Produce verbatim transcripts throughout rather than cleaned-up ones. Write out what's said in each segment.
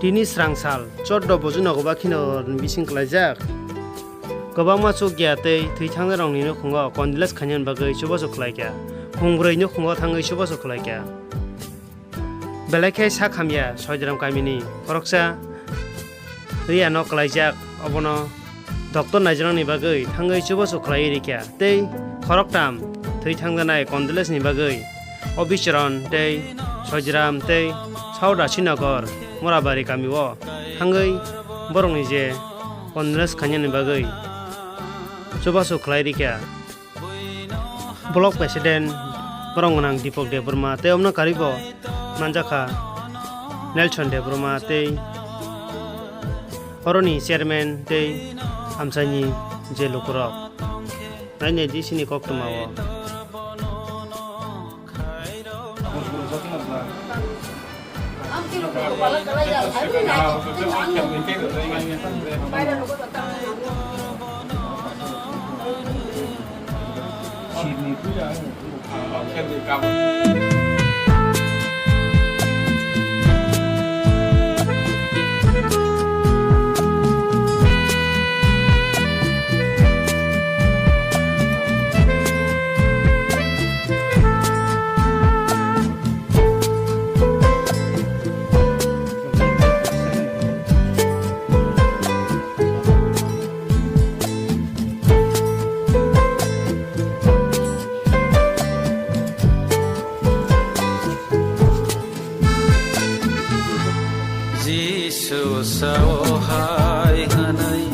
Tini srang sal choddo bojo nogo ba kheno bising klaijak. Kwbangma chukya tei thwi thangnairokni nukhungo condolence khainani bagwi chubachu khlaikha. Khungbrwi nukhungo thangwi chubachu khlaikha. Belai khe sak hamya Soidiram kamini khoroksa Riyano klaijak, obono doctor naijaknani bagwi thangwi chubachu khlaiwi rikha tei khoroktham thwi thangjanai condolence ni bagwi Obicharan tei Soidiram tei South Asinagar Murabari kamio thangwi borokni je condolence khainani bagwi chubachu khlai rikha. Block President borok gwnang Deepak Debbarma tei omno karwi bo manjakha Nelson Debbarma tei oroni Chairman tei amchaini je lukurok. Nainai di sini koktwma o. Jisu sao hai hwnwi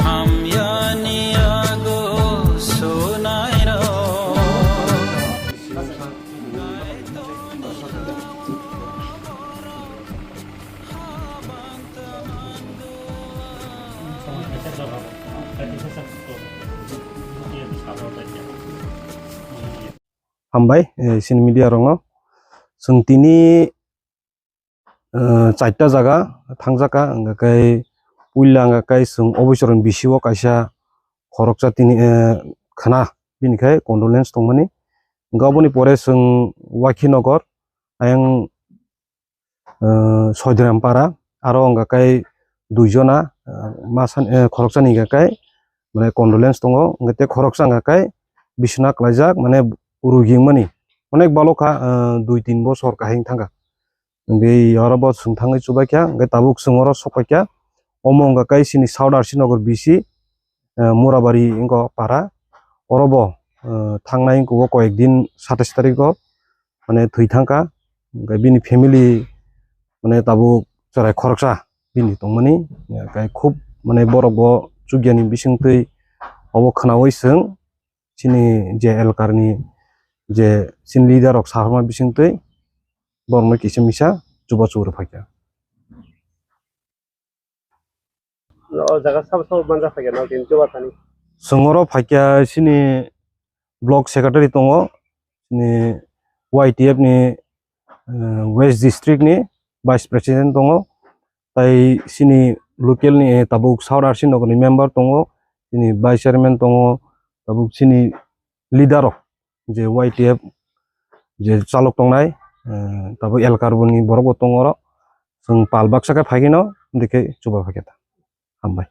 hamyani yago sunairok. Hambai, eh, chini media rokno. Chwng tini, eh, charta jaga thangjakha, hwnkha khe puila hwnkha khe chwng Obicharan bisi o kaisa khoroksa tini, eh, khna, bini khe condolence tongmani. Hwnkha aboni pore chwng Wakhinagar, ayang, eh, Soidiram para, aro hwnkha khe duijona, eh, masa, eh, khoroksani hwnkha khe, mane, condolence tongo, hwnkha tei khoroksa hwnkha khe bisina klaijak, mane, rugi wngmani onek balo kha, eh, dui tin bosor kahing thangkha. Hwnkhe oro bo chwng thangwi chubaikha, hwnkhe tabuk chwng oro sokpaikha, omo hwnkha khe chini South Asinagar bisi, eh, Murabari wngkha para, oro bo, eh, thangnai wngkha o koyek din satais tarikh o, mane thwi thangkha, hwnkhe bini family, mane, tabuk chwrai khoroksa bini tongmani, hwnkhe khub, mane, borok bo chukyani bisingtwi obo khwnawi chwng chini je elkarni je chini leader rok sahorma bisingtwi borokno kisa misa chubachu rwphaikha. O jaga sabo sabo manja phaikha no tin chuba thani. Chwng oro phaikha chini block secretary tongo, chini Y T F ni, eh, West District ni Vice President tongo, tai chini local ni, eh, tabuk South Asinagar ni member tongo, chini Vice Chairman tongo, tabuk chini leader rok je Y T F je chalok tongnai, eh, tabuk elkar boni borok bo tongo oro. Chwng pal baksa khe phaikhe no, hwnkhe chuba phaikhe ta. Hambai.